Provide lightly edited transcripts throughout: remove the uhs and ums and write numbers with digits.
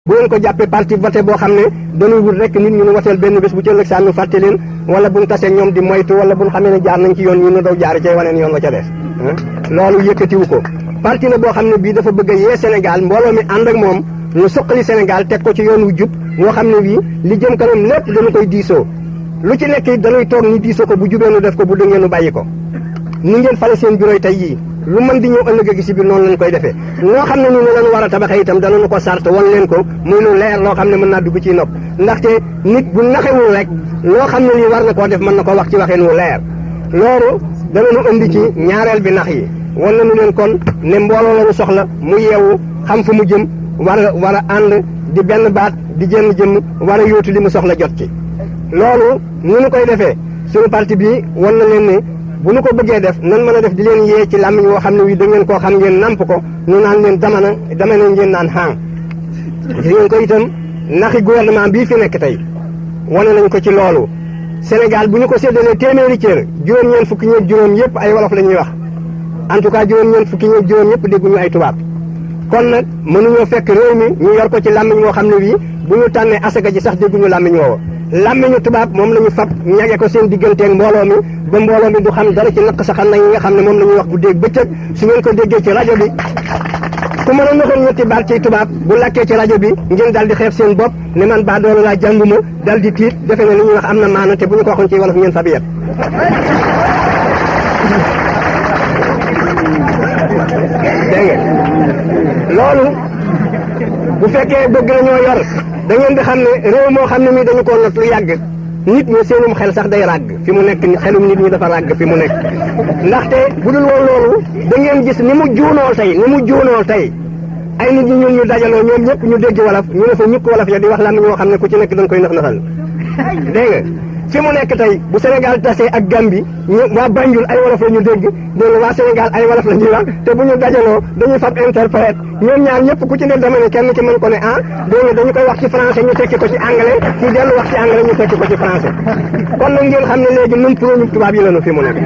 bu leen ko jàppee parti voté boo xam ne dañuy wut rek nit ñu nu woteel benn bés bu ci ëllëg saa nu fàtte leen wala buñ tasee ñoom di moytu wala buñ xamee ne jaar nañ ci yoon ñu nu daw jaar ci waneen yoon wa ca des loolu yëkkatiwu ko parti la boo xam ne bii dafa bëgg a yee Sénégal mbooloo mi ànd ak moom ñu suqali Sénégal teg ko ci yoon wu jub moo xam ne bii li jëm kanam lépp dañu koy diisoo lu ci nekk it dañuy toog ni diisoo ko bu jubee nu def ko bu dëngee nu bàyyi ko ni ngeen fale seen bureau yi tey yii lu mën di ñëw ëllëg gi si biir noonu lañ koy defee noo xam ne ni ñu leen war a tabaxee itam danañu ko sart wan leen ko muy lu leer loo xam ne mën naa dugg ci nopp ndaxte nit bu naxewul rek loo xam ne lii war na koo def mën na ko wax ci waxeen wu leer loolu danañu indi ci ñaareel bi nax yi wan nañu leen kon ne mbooloo lañu soxla mu yeewu xam fu mu jëm war a ànd di benn baat di jënn jëmm war a yóotu li mu soxla jot ci loolu ni ñu koy defee suñu parti bi wan na leen ne bu nu ko bëggee def nan mën a def di leen yee ci làmmiñ woo xam ne wi da ngeen koo xam ngeen namp ko nu naan leen dama ngeen naan xaang gis ngeen ko itam naxi gouvernement bii fi nekk tey wane nañ ko ci loolu Sénégal bu ñu ko séddalee téeméeri cër juróom-ñeent fukki ñeeg juróom yëpp ay wolof la ñuy wax en tout cas juróom-ñeent fukki ñeeg juróom yëpp dégguñu ay tubaab kon nag mënuñoo fekk réew mi ñu yor ko ci làmmiñ woo xam ne wii bu ñu tànnee asaka ji sax dégguñu làmmiñ woowa làmmiñu tubaab moom la ñu fab ñage ko seen digganteeg mbooloo mi ba mbooloo mi du xam dara ci naq saxal na yi nga xam ne moom la ñuy wax bu dégg bëccëg su ngeen ko déggee ci rajo bi ku mën a noxoon ñetti baat ci tubaab bu lakkee ci rajo bi ngeen dal di xeeb seen bopp ne man baa doolu laa jànguma dal di tiit defe ne li ñuy wax am na maana te bu ñu ko waxoon ci wolof ngeen fab yet dégg nga loolu bu fekkee bëgg nañoo yor da ngeen di xam ne réew moo xam ne mii dañu ko not lu yàgg nit ñi seenum xel sax day ràgg fi mu nekk xelum nit ñi dafa ràgg fi mu nekk ndaxte bu dul woon loolu da ngeen gis ni mu juunoo tey ay nit ñi ñun ñu dajaloo ñoom ñëpp ñu dégg wolof ñu ne fa ñukk wolof ya di wax la ñoo xam ne ku ci nekk dañ koy nax-naxal dégg nga fi mu nekk tey bu Sénégal tasee ak Gambie ñu waa Banjul ay wolof la ñu dégg dégg nga waa Sénégal ay wolof la ñuy wax te bu ñu dajaloo dañuy fab interprète ñoom ñaar ñëpp ku ci ne dama ne kenn ki mën ko ne dégg nga dañu koy wax ci français ñu tekki ko ci anglais ñu dellu wax ci anglais ñu tekki ko ci français kon nag ngeen xam ne léegi nun ñu tubaab yi lañu fi mu nekk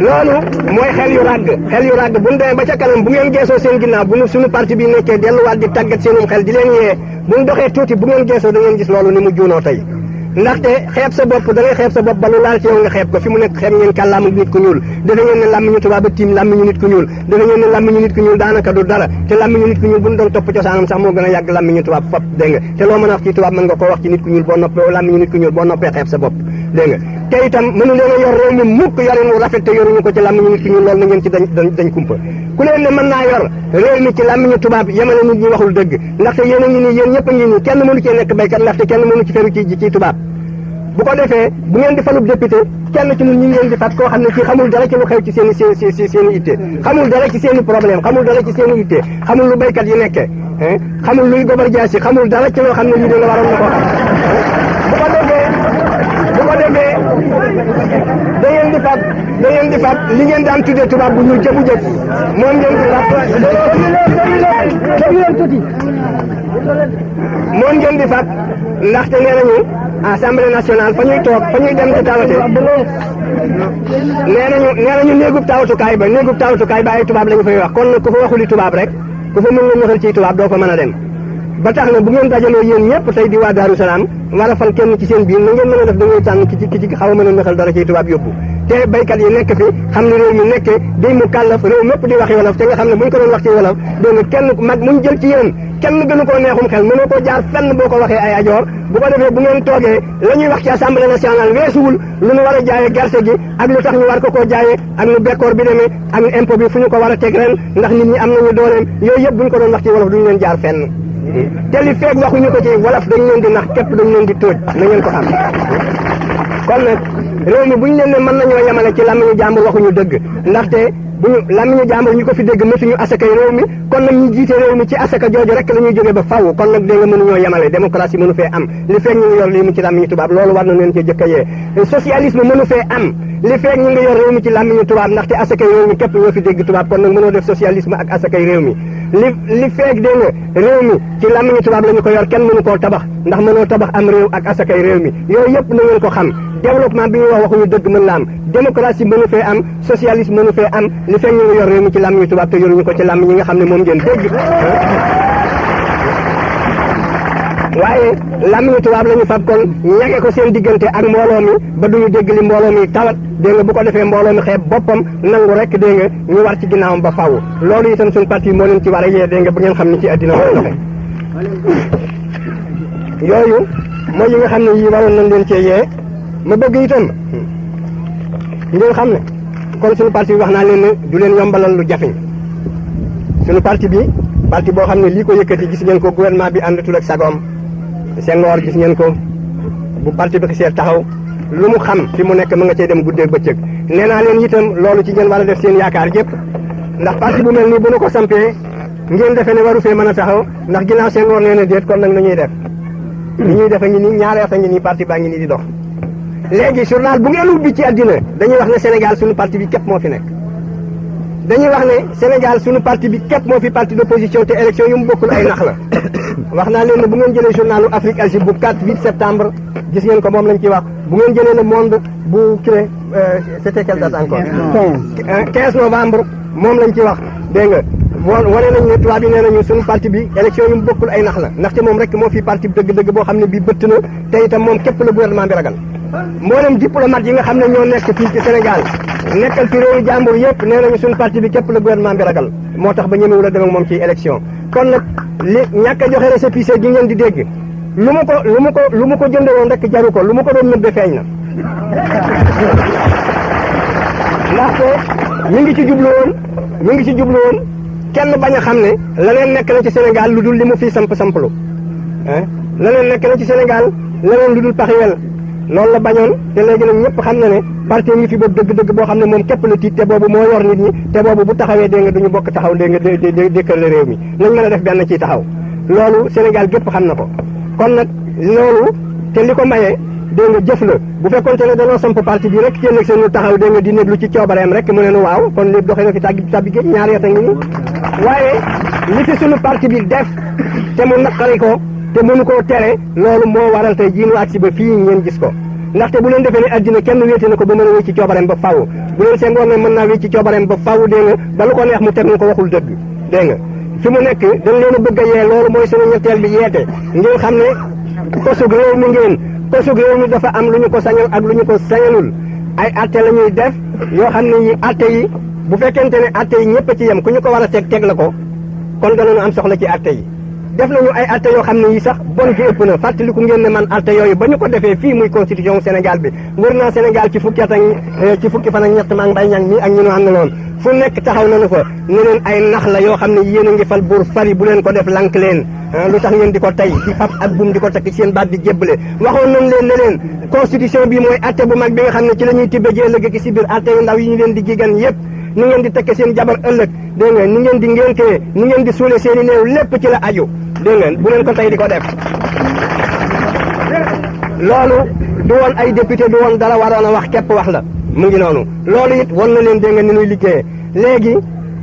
loolu mooy xel yu ràgg bu ñu demee ba ca kanam bu ngeen geesoo seen ginnaaw bu suñu parti bi nekkee delluwaat di tàggat seenum xel di leen yee bu ñu doxee tuuti bu ngeen geesoo da ngeen gis loolu ni mu juunoo tey ndaxte xeeb sa bopp da ngay xeeb sa bopp ba lu laal ci yow nga xeeb ko fi mu nekk xeeb ngeen kàllaamu nit ku ñuul defe ngeen ne làmmiñu tubaab a tiim làmmiñu nit ku ñuul defe ngeen ne làmmiñu nit ku ñuul daanaka du dara te làmmiñu nit ku ñuul bu ñu doon topp cosaanam sax moo gën a yàgg làmmiñu tubaab fop dégg nga te loo mën a wax ci tubaab mën nga ko wax ci nit ku ñuul boo noppee làmmiñu nit ku ñuul boo noppee xeeb sa bopp dégg nga te itam mënu leen a yor réew mi mukk yorin wu rafet te yoruñu ko ci làmmiñu nit ku ñuul loolu na ngeen ci dañ kumpa ku leen ne mën naa yor réew mi ci làmmiñu tubaab yemale nit ñi waxul dëgg ndaxte yéen a ngi nii yéen ñëpp a ngi nii kenn mënu cee nekk béykat ndaxte kenn mënu ci feru ci tubaab bu ko defee bu ngeen di falub député kenn ci ñun ñi ngeen di fat koo xam ne ci xamul dara ci lu xew ci seen i itte xamul dara ci seen i problème xamul dara ci seen i itte xamul lu béykat yi nekkee xamul luy gobar jaasi xamul dara ci loo xam ne lii de la waroon na ko xam bu ko defee da ngeen di fat li ngeen daan tuddee tubaab bu ñu jëbu jëf moom ngeen di moom ngeen di fat ndaxte nee nañu assemblée nationale fa ñuy toog fa ñuy dem di tawate nee nañu néegub tawatukaay ba ay tubaab la ñu fay wax kon nag ku fa waxuli tubaab rek ku fa mën nga waxal ci tubaab doo fa mën a dem ba tax na bu ngeen dajaloo yéen ñëpp tey di waa Daaru Salaam war a fal kenn ci seen biir na ngeen mën a def da ngay tànn ki ci xaw a mën a nëxal dara ci tubaab yóbbu te baykat yi nekk fi xam ne réew mi nekke day mu kàllaf réew mépp di waxi wolof te nga xam ne bu ñu ko doon wax ci wolof dégg nga kenn mag muñ jël ci yéen kenn gënu koo neexum xel mënoo koo jaar fenn boo ko waxee ay ajoor bu ko defee bu ngeen toogee la ñuy wax ci assemblée nationale weesuwul lu ñu war a jaayee gerte gi ak lu tax ñu war ko koo jaayee ak nu bekkoor bi demee ak impôt bi fu ñu ko war a teg ren ndax nit ñi am nañu dooleem yooyu yëpp bu ñu ko doon wax ci wolof duñu leen jaar fenn te li feeg waxuñu ko ci wolof dañu leen di nax képp dañu leen di tóoj na ngeen ko xam kon nag réew mi bu ñu leen ne mën nañoo yemale ci làmmiñu jàmbur waxuñu dëgg ndaxte bu ñu làmmiñu jàmbur ñu ko fi dégg mësuñu asakay réew mi kon nag ñu jiite réew mi ci asaka jooju rek la ñuy jógee ba faw kon nag dégg nga mënuñoo yemale démocratie mënu fee am li feeg ñu ngi yor réew mi ci làmmiñu tubaab loolu war na leen ci jëkka yee socialisme mënu fee am li feeg ñu ngi yor réew mi ci làmmiñu tubaab ndaxte asakay réew mi képp ñoo fi dégg tubaab kon nag mënoo def socialisme ak asakay réew mi li feeg dégg nga réew mi ci làmmiñu tubaab la ñu ko yor kenn mënu koo tabax ndax mënoo tabax am réew ak asakay réew mi yooyu yëpp na ngeen ko xam développement bi ñuy wax waxuñu dëgg mën la am démocratie mënu fee am socialisme mënu fee am li feeg ñu ngi yor réew mi ci làmmiñu tubaab te yoruñu ko ci làmmiñ ñi nga xam ne moom ngeen dégg waaye làmmiñu tubaab la ñu fab kon ñage ko seen diggante ak mbooloo mi ba duñu dégg li mbooloo mi tawat dégg nga bu ko defee mbooloo mi xeeb boppam nangu rek dégg nga ñu war ci ginnaawam ba faaw loolu itam suñu parti moo leen ci war a yee dégg nga bu ngeen xam ni ci àddina mooy doxe yooyu mooy yi nga xam ne yii waroon nañ leen cee yee ma bëgg itam ngeen xam ne kon suñu parti bi wax naa leen ne du leen yombalal lu jafeñ suñu parti bi parti boo xam ne lii ko yëkkati gis ngeen ko gouvernement bi àndatul ak sagoom Senghor gis ngeen ko bu parti bi xisee taxaw lu mu xam fi mu nekk ma nga cay dem guddeeg bëccëg nee naa leen itam loolu ci ngeen war a def seen yaakaar yëpp ndax parti bu mel nii bu nu ko sampee ngeen defee ne waru fee mën a taxaw ndax ginnaaw Senghor nee na déet kon nag nañuy def li ñuy def a ngi nii ñaari at a ngi nii parti baa ngi nii di dox léegi journal bu ngeen ubbi ci àddina dañuy wax ne Sénégal suñu parti bi képp moo fi nekk dañuy wax ne Sénégal suñu parti bi képp moo fi parti d'opposition te élection yu mu bokkul ay nax la wax naa leen ne bu ngeen jëlee journalu Afrique Asie bu 4-8 septembre gis ngeen ko moom lañ ciy wax bu ngeen jëlee le monde bu cré c'était quelle date encore 15 novembre moom lañ ci wax dégg nga wane nañ ne tubaab yi nee nañu suñu parti bi élection yu mu bokkul ay nax la ndaxte moom rek moo fi parti bi dëgg-dëgg boo xam ne bii bëtt na te itam moom képp la gouvernement bi ragal mboolem diplomate yi nga xam ne ñoo nekk fii ci Sénégal nekkal fi réewu jàmbur yëpp nee nañu suñu parti bi képp la gouvernement bi ragal moo tax ba ñemewul a dem ak moom ci élection kon nag li ñàkk a joxe récépissé gi ngeen di dégg lu mu ko jënde woon rek jaru ko lu mu ko doon nëbbe feeñ na ndaxte mi ngi ci jublu woon kenn bañ a xam ne leneen nekk na ci Sénégal lu dul li mu fii samplu leneen nekk na ci Sénégal leneen lu dul paxiwel loolu la bañoon te léegi nag ñëpp xam na ne parti ngi fi boobu dëgg-dëgg boo xam ne moom képp la tiit te boobu moo yor nit ñi te boobu bu taxawee dégg nga duñu bokk taxaw dégg nga dékkale réew mi nañ mën a def benn ciy taxaw loolu Sénégal gépp xam na ko kon nag loolu te li ko mayee dégg nga jëf la bu fekkoonte ne dañoo samp parti bi rek kenn seen ñu taxaw dégg nga di néglu ci coobareem rek mu ne nu waaw kon léegi doxee na fi tàbbi géej ñaari at a ngi nii waaye li fi suñu parti bi def te mu naqari ko te mënu koo tere loolu moo waral tey jii nu agsi ba fii ngeen gis ko ndaxte bu leen defee ne addina kenn wéete na ko ba mën a wéy ci coobareem ba faaw bu leen Senghor ne mën naa wéy ci coobareem ba faaw dégg nga ba lu ko neex mu teg ñu ko waxul dëgg dégg nga fi mu nekk dañ leen a bëgg a yee loolu mooy suñu ñetteel bi yeete ngeen xam ne kosug réew mi kosug réew mi dafa am lu ñu ko sañal ak lu ñu ko sañalul ay atte la ñuy def yoo xam ne yi atte yi bu fekkente ne atte yi ñëpp ci yem ku ñu ko war a teg la ko kon danañu am soxla ci atte yi def nañu ay atte yoo xam ne yi sax bon gi ëpp na fàttaliku ngeen ne man atte yooyu ba ñu ko defee fii muy constitution Sénégal bi wër naa Sénégal ci fukki at ak ci fukki fan ak ñett maa ngi bay ñang mi ak ñu nu àndaloon fu nekk taxaw nañu fa ne leen ay nax la yoo xam ne yéen a ngi fal buur fari bu leen ko def lank leen lu tax ngeen di ko tey di fab ak buum di ko takk seen baat di jébbale waxoon nañ leen ne leen constitution bi mooy atte bu mag bi nga xam ne ci la ñuy tibbe ji ëllëg ki si biir atte yu ndaw yi ñu leen di gigan yépp ni ngeen di tekke seen jabar ëllëg dégg nga ni ngeen di ngéntee ni ngeen di suule seen i néew lépp ci la aju dégg nga bu leen ko tey di ko def loolu du woon ay député du woon dara waroon a wax képp wax la mu ngi noonu loolu it won na leen dégg nga ni ñuy liggéeyee léegi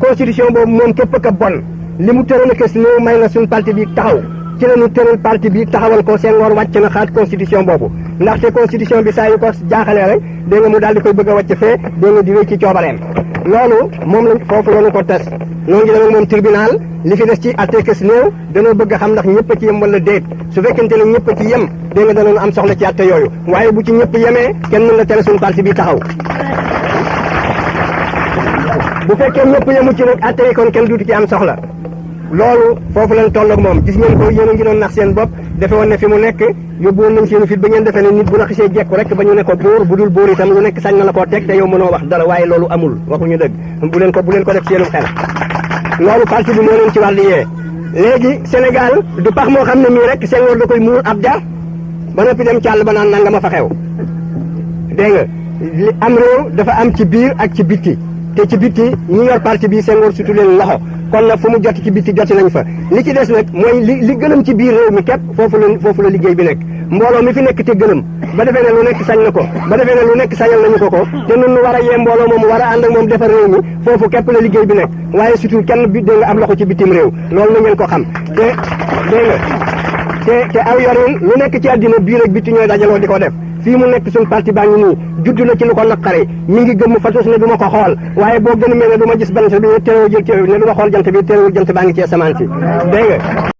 constitution boobu moom képp ka bon li mu tëral kës néew may na suñ parti bi taxaw ci la ñu tëral parti bi taxawal ko Senghor wàcc na xaat constitution boobu ndaxte constitution bi saa yu ko jaaxalee rek dégg nga mu daal di koy bëgg a wàcc fee dégg nga di wéy ci coobareem loolu moom lañ foofu la ñu ko tes noo ngi dem moom tribunal li fi des ci atte kës néew danoo bëgg a xam ndax ñëpp a ci yem wala déet su fekkente ne ñëpp a ci yem dégg nga danañ am soxla ci atte yooyu waaye bu ci ñëpp yemee kenn mën la tere suñu parti bi taxaw bu fekkee ñëpp yemu ci nag atte yi kon kenn duutu ci am soxla loolu foofu lañ toll ak moom gis ngeen ko yéen a ngi doon nax seen bopp defe woon ne fi mu nekk yóbbu woon nañ seen fit ba ngeen defee ne nit bu la xisee jekku rek ba ñu ne ko buur bu dul buur itam lu nekk sañ na la koo teg te yow mënoo wax dara waaye loolu amul waxuñu dëgg bu leen ko def seenu xel loolu parti bi moo leen ci war di yee léegi Sénégal du pax moo xam ne mii rek Senghor da koy muur ab jar ba noppi dem càll ba naan nanga ma fa xew dégg nga li am réew dafa am ci biir ak ci bitti te ci bitti ñi yor parti bi Senghor surtout leen loxo kon nag fu mu jot ci bitti joti nañ fa li ci des nag mooy li gëlëm ci biir réew mi képp foofu la liggéey bi nekk mbooloo mi fi nekk te gëlëm ba defee ne lu nekk sañ na ko ba defee ne lu nekk sañal nañu ko te nun nu war a yee mbooloo moom war a ànd ak moom defar réew mi foofu képp la liggéey bi nekk waaye surtout kenn bi dégg nga am loxo ci bitim réew loolu na ngeen ko xam te dégg nga te aw yorin lu nekk ci àddina biir ak bitti ñooy dajaloo di ko def fii mu nekk suñ parti baa ngi nii judd na ci lu ko naqare mi ngi gëmm fatos ne du ma ko xool waaye boo gën a mel ne du ma gis bant bi teewul jël ne du ma xool jant bi teewul jant baa ngi ci asamaan si dégg nga